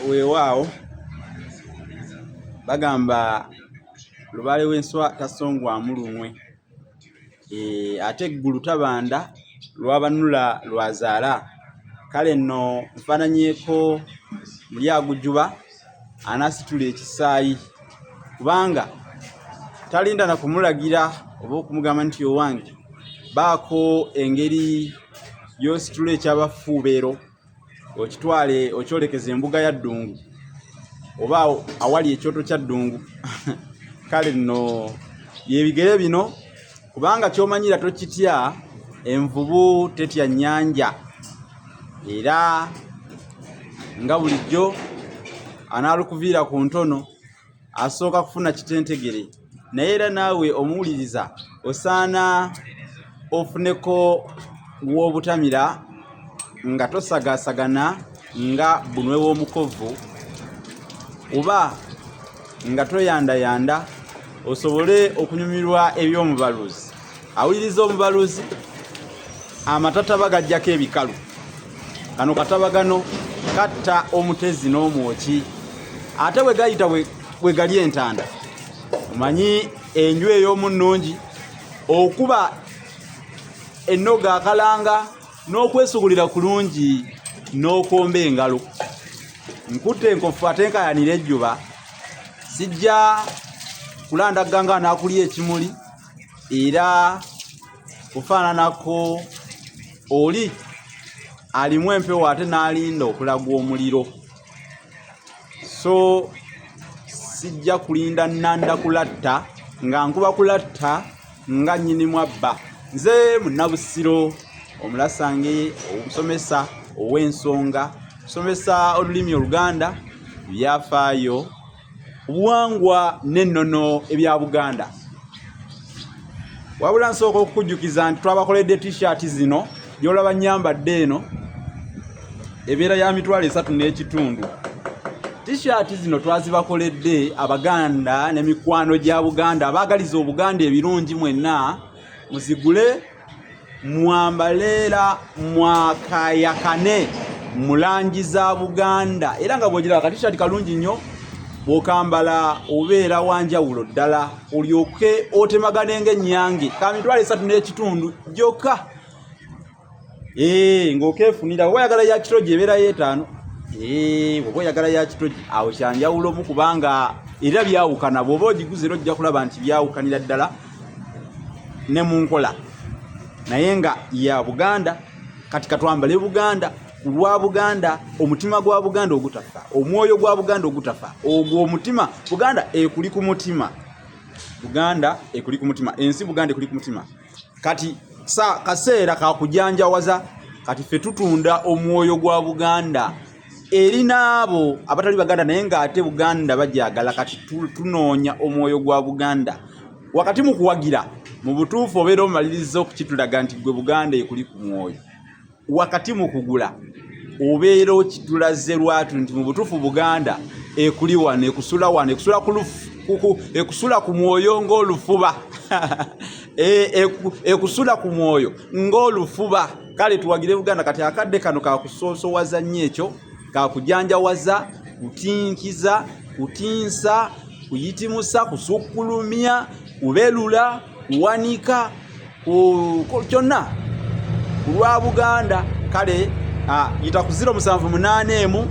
Weewaawo bagamba lubaale w'enswa tasongwamu lunwe, ate eggulu tabanda lwabanula lwazaala. Kale nno nfaananyeeko mulyagujuba anaasitula ekisaayi kubanga talinda na kumulagira oba okumugamba nti owange baako engeri gy'ositula eky'abafuubeero okitwale okyolekeza embuga ya Ddungu oba awali ekyoto kya Ddungu. Kale nno byebigere bino kubanga ky'omanyira tokitya, envubu tetya nnyanja era nga bulijjo anaalukuviira ku ntono asooka kufuna kitentegere naye era naawe omuwuliriza osaana ofuneko w'obutamira nga tosagaasagana nga bbunwe w'omukovu oba nga toyandayanda osobole okunyumirwa eby'omubaluzi. Awuliriza omubaluzi amatataba gajjako ebikalu. Kano katabagano katta omutezi n'omwoki ate bwe gayita bwe gali entanda. Omanyi enju ey'omu nnungi okuba ennoga akalanga n'okwesugulira kulungi n'okomba engalo. Nkutte enkofu ate nkayanira ejjuba, sijja kulandagga nga anaakulya ekimuli era kufaananako oli alimu empewo ate n'alinda okulagwa omuliro. So sijja kulinda nnanda kulatta nga nkuba kulatta nga nnyinimu abba. Nze Munnabusiro omulasange omusomesa ow'ensonga, nsomesa olulimi Oluganda, ebyafaayo, obuwangwa n'ennono ebya Buganda. Wabula nsooka okukujjukiza nti twabakoledde t-shirt zino gy'olaba nnyambadde eno ebeera ya 35,000. T-shirt zino twazibakoledde Abaganda ne mikwano gya Buganda abaagaliza Obuganda ebirungi mwenna muzigule mwambale era mwakayakane mu langi za Buganda era nga bw'ogiraba ka t-shirt kalungi nnyo bw'okambala obeera wa njawulo ddala olyoke otemagane ng'ennyange ka 35,000 gyokka. Ng'okeefunira oba oyagala ya kitogi ebeera y'etaano, oba oyagala ya kitogi awo kyanjawulomu kubanga era byawukana bw'oba ogiguze era ojja kulaba nti byawukanira ddala ne mu nkola naye nga ya Buganda. Kati katwambale Buganda ku lwa Buganda, omutima gwa Buganda ogutafa, omwoyo gwa Buganda ogutafa, ogwo omutima Buganda ekuli ku mutima, Buganda ekuli ku mutima, ensi Buganda ekuli ku mutima. Kati sa kaseera ka kujanjawaza. Kati ffe tutunda omwoyo gwa Buganda eri n'abo abatali Baganda naye ng'ate Buganda bagyagala. Kati tunoonya omwoyo gwa Buganda wakati mu kuwagira. Mu butuufu obeera omaliriza okukitulaga nti gwe Buganda ekuli ku mwoyo. Wakati mu kugula obeera okitulaze lwatu nti mu butuufu Buganda ekuli wano, ekusula wano, ekusula ku ekusula ku mwoyo ng'olufuba ekusula ku mwoyo ng'olufuba. Kale tuwagire Buganda. Kati akadde kano kakusoosowaza nnyo, ekyo kakujanjawaza, kutinkiza, kutinsa, kuyitimusa, kusukkulumya, kubelula, kuwanika, kyonna ku lwa Buganda. Kale yita ku 0781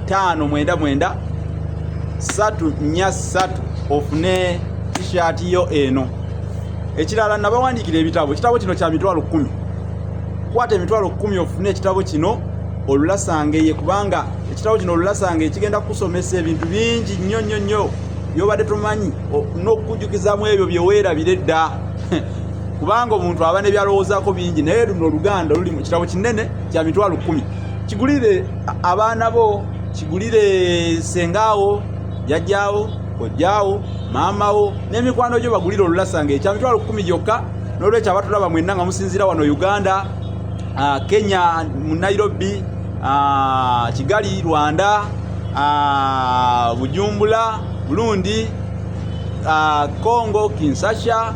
599 343 ofune t-shirt yo eno. Ekirala nabawandiikira ebitabo. Ekitabo kino kya 10,000. Kwata 10,000 ofune ekitabo kino olulasangeye, kubanga ekitabo kino olulasangeye kigenda kukusomesa ebintu bingi nnyo nnyo nnyo byobadde tomanyi n'okukujjukizamu ebyo bye weerabira edda, kubanga omuntu aba nebyalowoozaako bingi. Naye luno Oluganda luli mu kitabo kinene kya 10,000. Kigulire abaana bo, kigulire sengaawo, jjajjaawo, kojjaawo, maamawo n'emikwano gyo, bagulire olulasanga ekya 10,000 gyokka. N'olwekyo abatulaba mwenna nga musinziira wano Uganda, Kenya mu Nairobi, Kigali Rwanda, Bujumbura Burundi, Congo Kinshasa,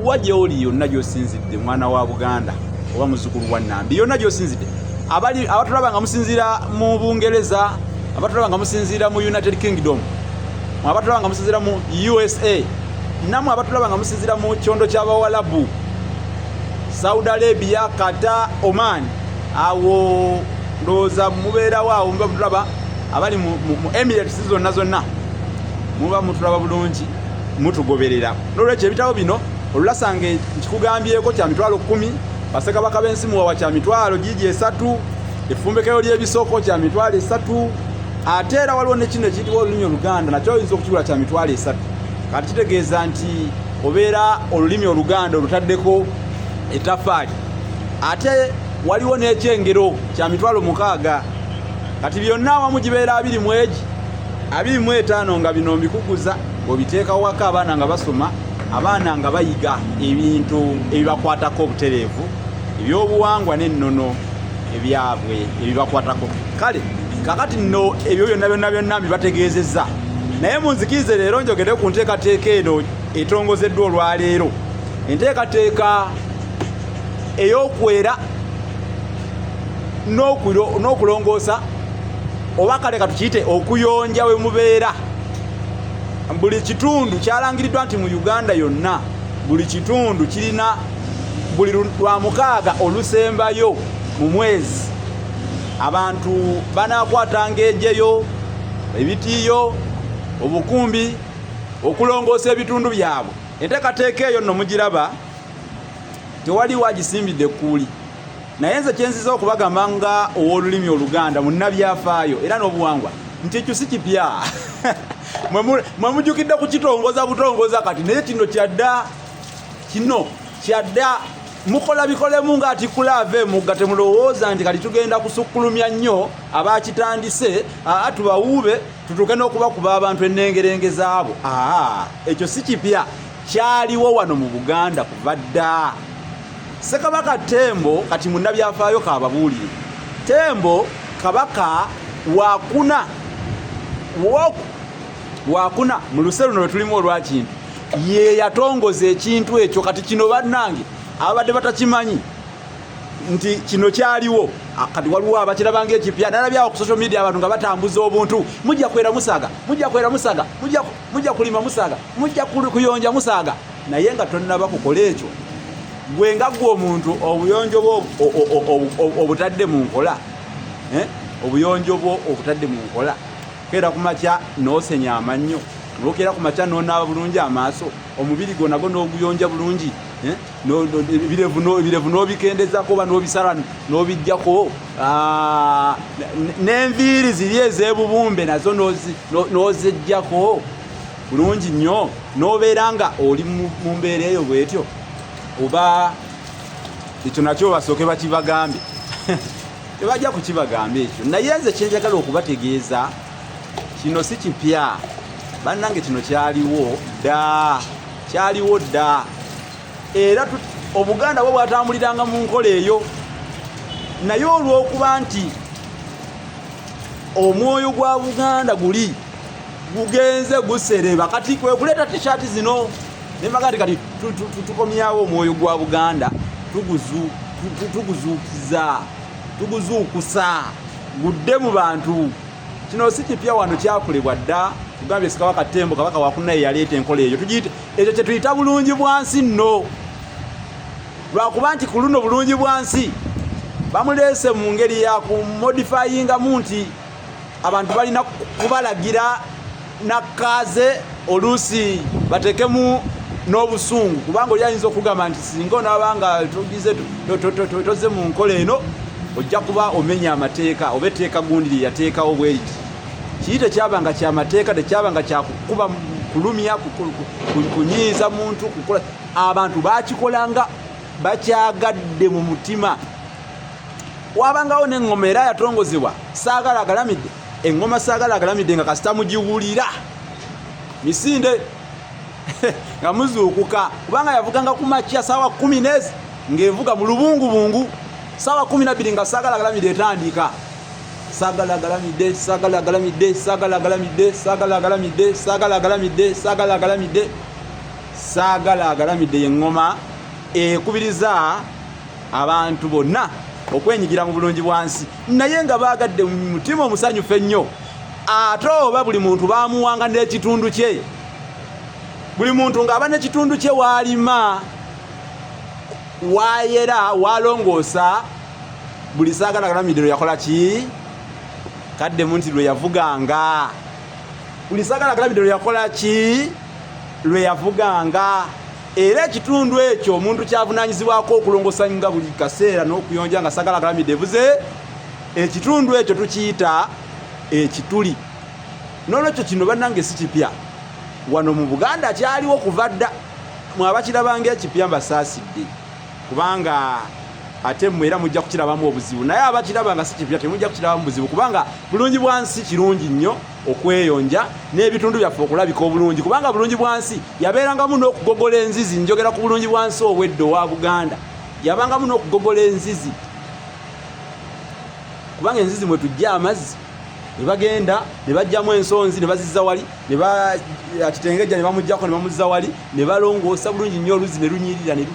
wa gy'oli yonna gy'osinzidde, mwana wa Buganda oba muzzukulu wa Nnambi, yonna gy'osinzidde, Abali abatulaba nga musinziira mu Bungereza, abatulaba nga musinziira mu United Kingdom, abatulaba nga musinziira mu USA, namwe abatulaba nga musinziira mu kyondo ky'Abawalabu, Saudi Arabia, Qatar, Oman, awo ndowooza mubeerawo awo muba mutulaba. Abali mu Emirates zonna zonna muba mutulaba bulungi, mutugoberera. Nolwekyo ebitabo bino, olulasange nkikugambyeko, kya 100,000. Bassekabaka b'ensi muwawa kya 3,000,000. Effumbekero ly'ebisoko kya 30,000. Ate era waliwo ne kino ekiyitibwa Olulimi Oluganda, nakyo oyinza okukigula kya 30,000. Kati kitegeeza nti obeera olulimi Oluganda olutaddeko ettafaali. Ate waliwo n'ekyengero kya 60,000. Kati byonna awamu gibeera abiri mu egi 25, nga bino mbikuguza ng'obiteeka waka, abaana nga basoma, abaana nga bayiga ebintu ebibakwatako obutereevu, ebyobuwangwa n'ennono ebyabwe ebibakwatako. Kale kakati nno ebyo byonna byonna byonna mbibategeezezza, naye munzikirize leero njogere ku nteekateeka eno etongozeddwa olwaleero, enteekateeka ey'okwera n'okulongoosa, oba kale katukiyite okuyonja we mubeera. Buli kitundu kyalangiriddwa nti mu Uganda yonna buli kitundu kirina buli Lwamukaaga olusembayo mu mwezi abantu banaakwatanga ejeyo, ebitiiyo, obukumbi okulongoosa ebitundu byabwe. Enteekateeka eyo nno mugiraba, tewaliwo agisimbidde ekkuuli, naye nze kyenziza okubagamba nga ow'olulimi Oluganda, munnabyafaayo era n'obuwangwa, nti ekyo si kipya. Mwe mujjukidde kukitongoza butongoza kati, naye kino kyadda, kino kyadda. Mukola bikolemu ng'atikula ava emugga. Temulowooza nti kati tugenda kusukkulumya nnyo abakitandise, aa tubawuube tutuuke n'okubakuba abantu ennengerenge zaabo. Aa, ekyo si kipya, kyaliwo wano mu Buganda kuva dda. Ssekabaka Tembo, kati munnabyafaayo kababuulire, Tembo kabaka wakuna wakuna mu luse luno lwe tulimu olwakintu, ye yatongoza ekintu ekyo. Kati kino bannange ababadde batakimanyi nti kino kyaliwo, kati waliwo abakiraba ngaekipya. Nalabyawo ku social media abantu nga batambuza obuntu: mujja kwera musaaga, mujja kwera musaaga, mujja kulima musaaga, mujja kuyonja musaaga. Naye nga tonnaba kukola ekyo, gwe nga gwe omuntu, obuyonjo bwo obutadde mu nkola, eh? Obuyonjo bwo obutadde mu nkola? Keera ku makya n'osenya amannyo, olwokeera ku makya n'onaaba bulungi amaaso, omubiri gwo nagwo n'oguyonja bulungi, eh? Ebirevu n'obikendezako oba n'obisala n'obijjako, n'enviiri ziri ez'ebubumbe nazo n'ozejjako bulungi nnyo, n'obeera nga oli mu mbeera eyo bwetyo. Oba ekyo nakyo basooke bakibagambe? Tebajja kukibagamba ekyo. Naye nze kyenjagala okubategeeza, kino si kipya bannange, kino kyaliwo dda, kyaliwo dda. Era Obuganda bwe bwatambuliranga mu nkola eyo, naye olw'okuba nti omwoyo gwa Buganda guli gugenze gusereba, kati kwe kuleeta tishaati zino nembaga nti kati tukomyawo omwoyo gwa Buganda, tuguzuukiza, tuguzuukusa gudde mu bantu. Kino si kipya wano, kyakolebwa dda. Tugambye Ssekabaka Tembo, kabaka wakunaye, yaleeta enkola eyo. Tugiyite ekyo kye tuyita bulungi bwa nsi nno, lwakuba nti ku luno bulungi bwa nsi bamuleese mu ngeri ya kumodifyingamu nti abantu balina kubalagira nakaaze, oluusi batekemu n'obusungu, kubanga oli ayinza okugamba nti singa onaaba nga togize toze mu nkola eno, ojja kuba omenya amateeka oba etteeka gundi lye yateekawo bweriti. Kiri tekyabanga kyamateeka, tekyabanga kyakukuba, kulumya, kunyiiza muntu kukola. Abantu bakikolanga bakyagadde mu mutima. Wabangawo n'eŋŋoma era yatongozebwa, Saagala Agalamidde. Eŋŋoma Saagala Agalamidde nga kasita mugiwulira misinde nga muzuukuka, kubanga yavuganga ku makya saawa 10 nezi ng'evuga mu lubungubungu. Saawa 12 nga Saagala Agalamidde etandika: Saagala Agalamidde, Saagala Agalamidde, Saagala Agalamidde, Saagala Agalamidde, Saagala Agalamidde, Saagala Agalamidde, Saagala Agalamidde. Yeŋŋoma ekubiriza abantu bonna Okwenyigira mu bulungi bwansi, naye nga baagadde mu mutima omusanyufu ennyo. Ate oba buli muntu baamuwanga n'ekitundu kye, buli muntu ng'aba n'ekitundu kye waalima, waayera, waalongoosa. Buli Saagala Galamidde lwe yakola ki? Kaddemu nti lwe yavuganga. Buli Saagala Galamidde lwe yakola ki? Lwe yavuganga. Era ekitundu ekyo omuntu kyavunanyizibwako okulongosa nga buli kaseera n'okuyonja nga Sagala Galamidde evuze, ekitundu ekyo tukiyita ekituli. N'olwekyo kino bannange si kipya wano mu Buganda, kyaliwo kuva dda. Mwe abakirabanga ekipya mbasaasidde, kubanga ate mmwe era mujja kukirabamu obuzibu, naye abakiraba nga si kipya temujja kukirabamu buzibu, kubanga bulungi bwa nsi kirungi nnyo okweyonja n'ebitundu byaffe okulabika obulungi, kubanga bulungi bwa nsi yabeerangamu n'okugogola enzizi. Njogera ku bulungi bwa nsi obwedda owa Buganda, yabangamu n'okugogola enzizi, kubanga enzizi mwe tujja amazzi, ne bagenda ne bajjamu ensonzi ne bazizza wali, ne bakitengejja ne bamuggyako ne bamuzza wali, ne balongoosa bulungi nnyo oluzzi ne lunyirira ne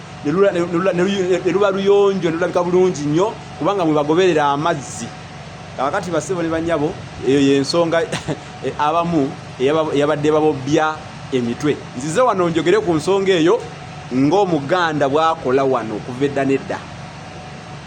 luba luyonjo ne lulabika bulungi nnyo, kubanga mwe bagoberera amazzi. Kakati basebo ne banyabo, eyo yensonga abamu eyabadde babobbya emitwe. Nzize wano njogere ku nsonga eyo ng'Omuganda bw'akola wano okuva edda n'edda.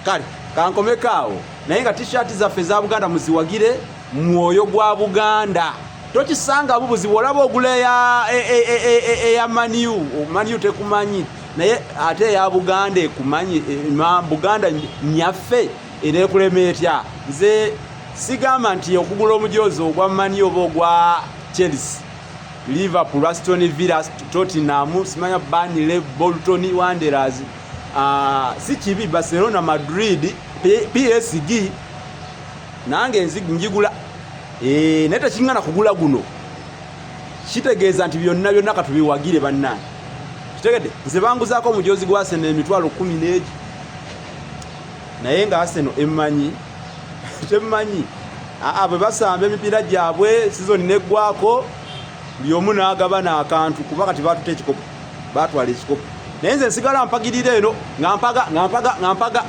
Kale kankomeko awo, naye nga T-shirt zaffe eza Buganda muziwagire. Mwoyo gwa Buganda tokisangamu buzibu. Olaba ogula eya Man U, Man U tekumanyi, naye ate eya Buganda ekumanyi. Buganda nyaffe eneekulema etya? Nze sigamba nti okugula omujoozi ogwa Man U oba ogwa Chelsea, Liverpool, Aston Villa, Tottenham, simanya Burnley, Bolton Wanderers, si kibi, Barcelona, Madrid, PSG, nange njigula, naye tekiŋŋana kugula guno. Kitegeeza nti byonna byonna katubiwagire bannange. Kitegedde, nze banguzaako omujozi gwa Arsenal emitwalo 10 n'egi, naye nga Arsenal emmanyi temmanyi. Aa, bwe basamba emipiira gyabwe, sizoni neggwako, buli omu n'agabana akantu, kuba kati batuta ekikopo, batwala ekikopo, naye nze nsigala mpagirira eno, nga mpaga, nga mpaga, nga mpaga.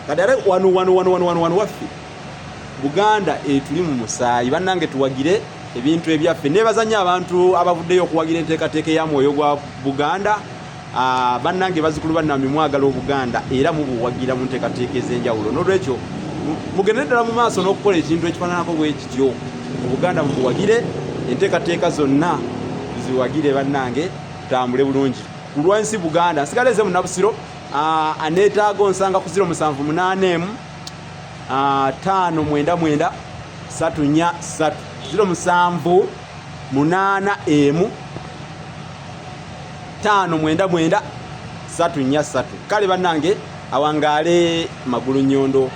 Kati ate wano wano wano wano wano wano waffe Buganda etuli mu musaayi. Bannange, tuwagire ebintu ebyaffe. Nebaza nnyo abantu abavuddeyo okuwagira enteekateeka eya Mwoyo gwa Buganda. Bannange bazzukulu bannambi, mwagala Obuganda era mubuwagira mu nteekateeka ez'enjawulo. N'olwekyo mugendere ddala mu maaso n'okukola ekintu ekifaananako bwe kityo. Obuganda mubuwagire, enteekateeka zonna tuziwagire. Bannange, tutambule bulungi ku lwansi Buganda. Nsigala eze Munnabusiro. Aneetaaga onsanga ku 0781 599 343, 0781 599 343. Kale bannange, awangaale magulu nyondo.